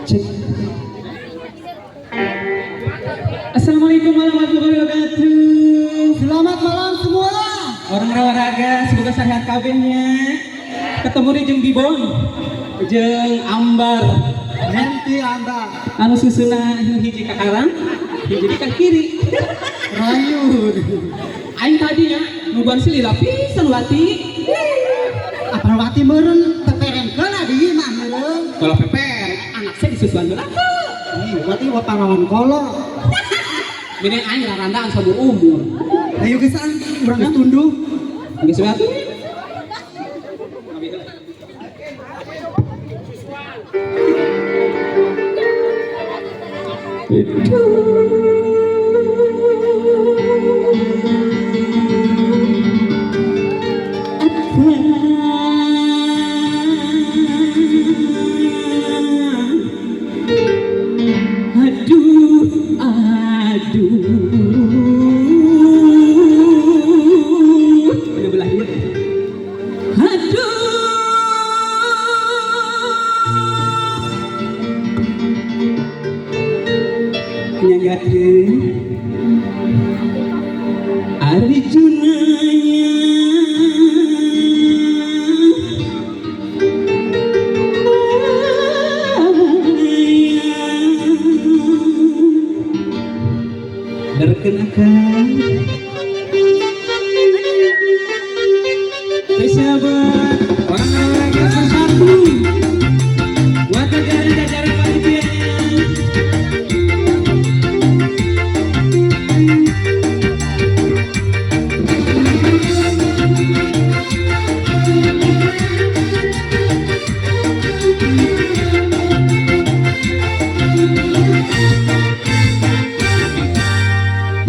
Cek. Assalamualaikum warahmatullahi wabarakatuh. Selamat malam semua. Orang Rawaraga, semoga sehat kabehnya. Ketemu di jeung Bibon, jeung Ambar. Nanti Anda Anu susuna nu hiji ka kanan, hiji ka kiri. Rayu. Aing tadinya nuguan si lila pisan Wati. Apa Wati meureun peperen heula di mah meureun. Kalau peper, anak saya disusuan heula. Ih, Wati wa parawan kolo. Mending aing rarandaan saumur umur. Ayo geus ah, urang geus tunduh. Geus we atuh. Aduh, aduh. Udah belah dia. Aduh. Nyanggakeun Arjunanya berkenakan sahabat orang-orang yang bersatu buat jajaran-jajaran panitianya.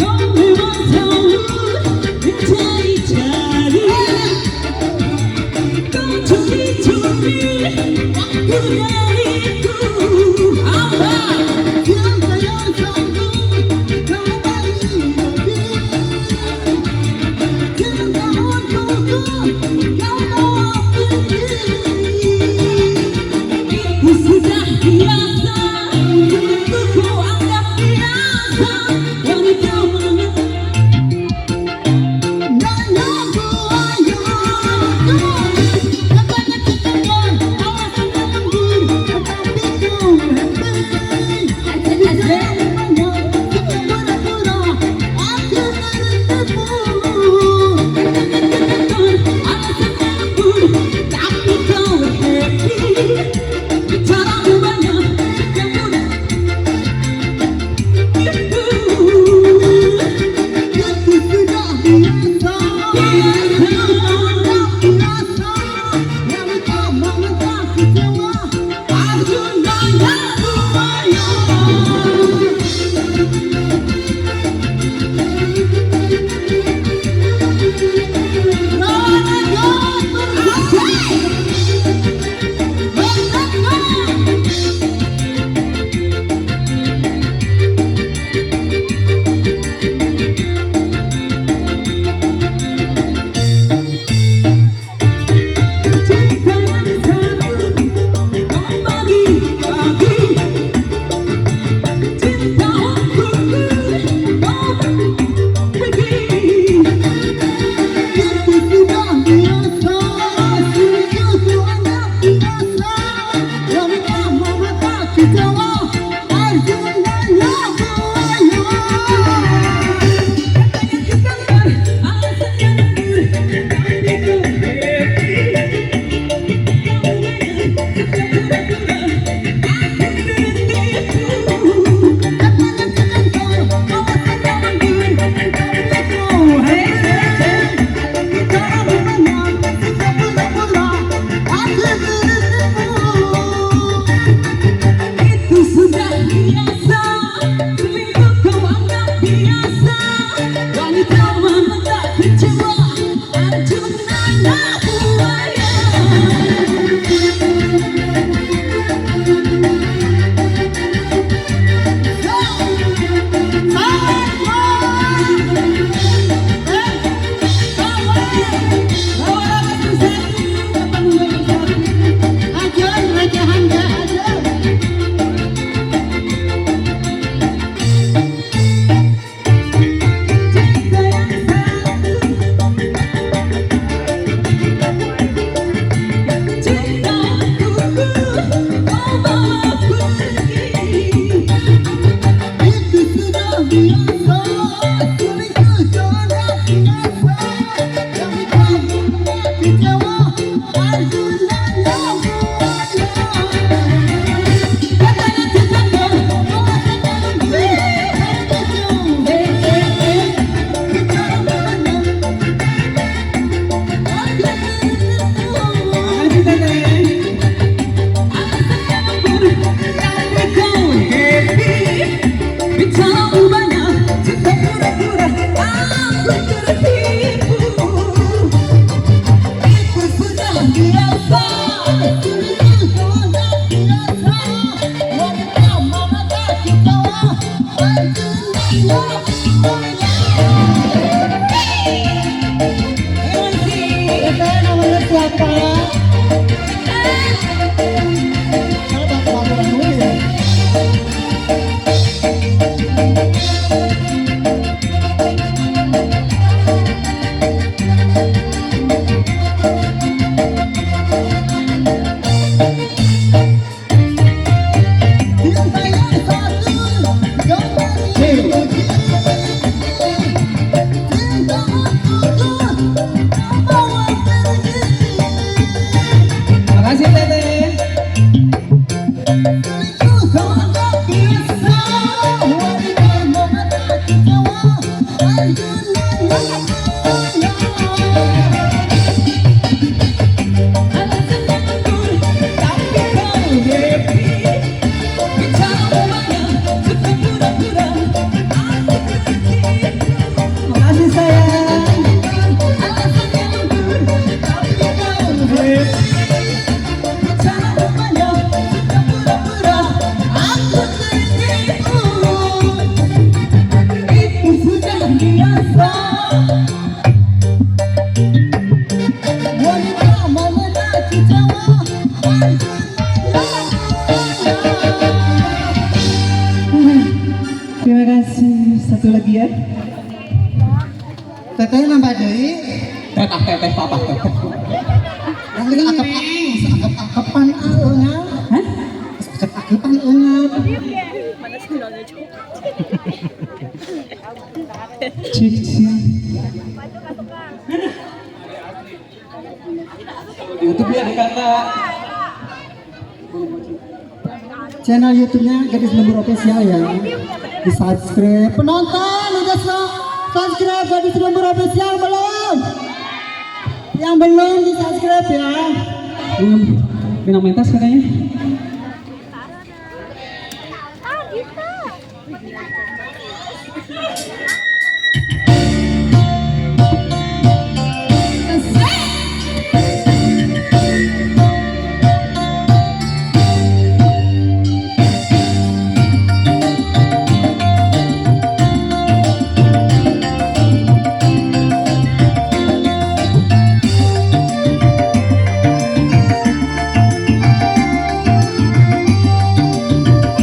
Kau memang selalu mencari-cari, kau curi-curi waktu dariku. Apa? Siapa yang sanggup kembali lagi? Cinta untukku kau bawa pergi. Itu sudah biasa, untuk ku anggap biasa. Wanita mana? Nanaku ayo, katanya ketemuan, alasannya lembur, tetapi ku happy. Bicara banyak, suka pura-pura, aku tertipu. Alasannya lembur, tapi kau happy. Bicaramu banyak, Satu lagi ya. Teteh nambah deui. Teteh teteh papa teteh. Yang akep akep-akepan eungan. Hah? Akep-akepan eungan. Cik cik. YouTube ya dikata. Channel YouTube-nya Gadis Lembur Official ya. Di subscribe. Penonton udah subscribe Gadis Lembur Official belum? Yang belum di subscribe ya. Belum minang mentas katanya.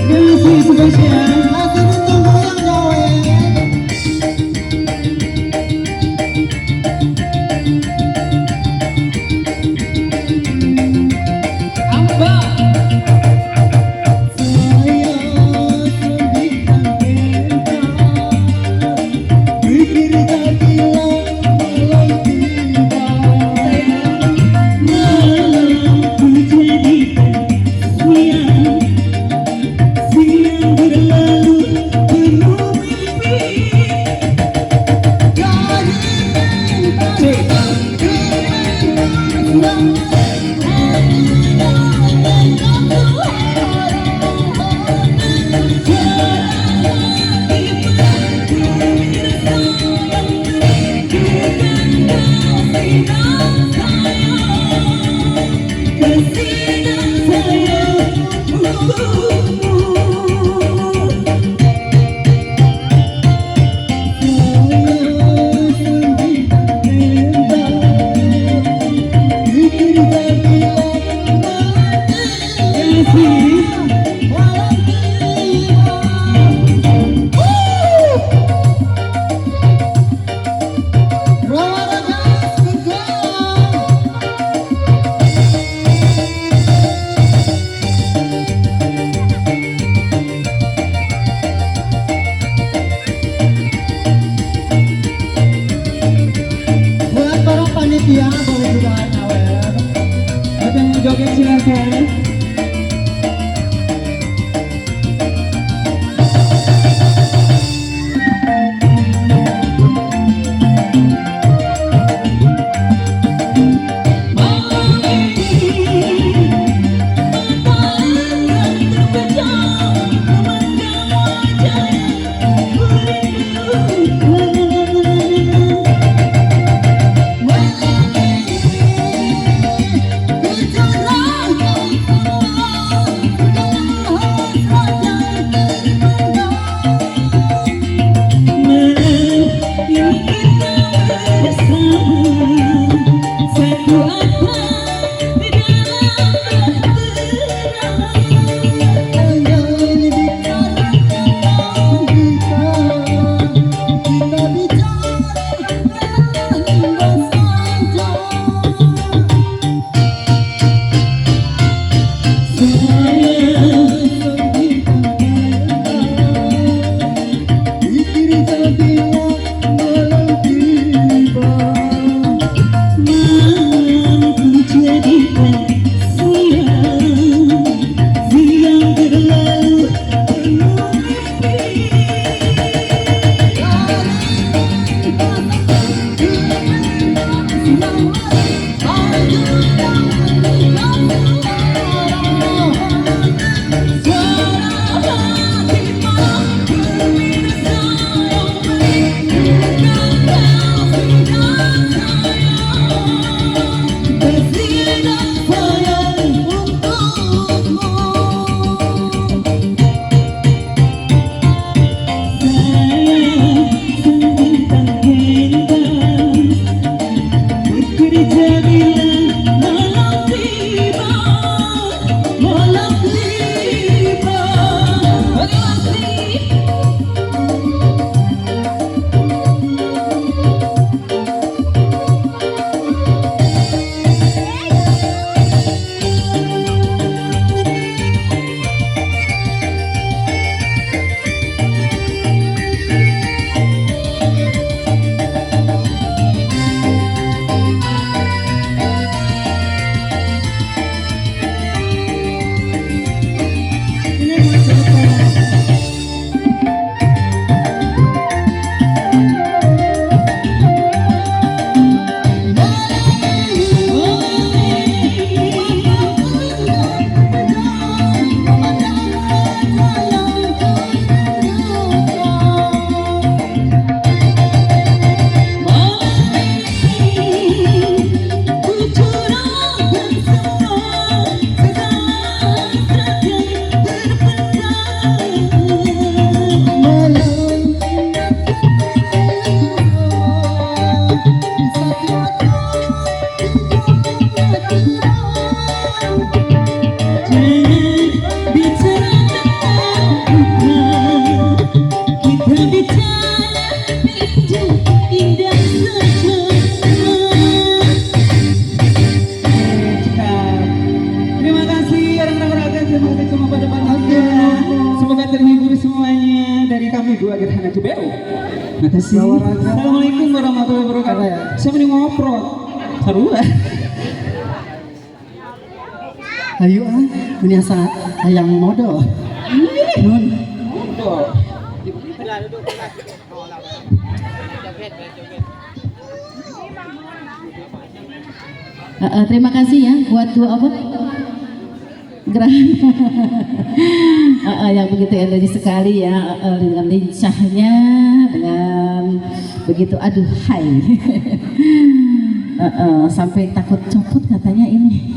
Terima kasih spesial. Masih ditunggu yang joget. Amba. Saya sendirian pikir bila malam tiba. Malam ku jadikan siang, siang berlalu penuh mimpi. Dari Cik. Kasih dan sayang untukmu. Kasih. Kami gua Gerhana Cibeu. Makasih. Bawa raga. Assalamualaikum warahmatullahi wabarakatuh. Apa ya? Saya mau ngoprot. Seru ah. Ayo ah, ini asa hayang modal. Nun. Modal. Terima kasih ya buat dua apa? Gerhana. Yang begitu energi sekali ya, dengan lincahnya, dengan begitu aduh hai. Sampai takut copot katanya ini.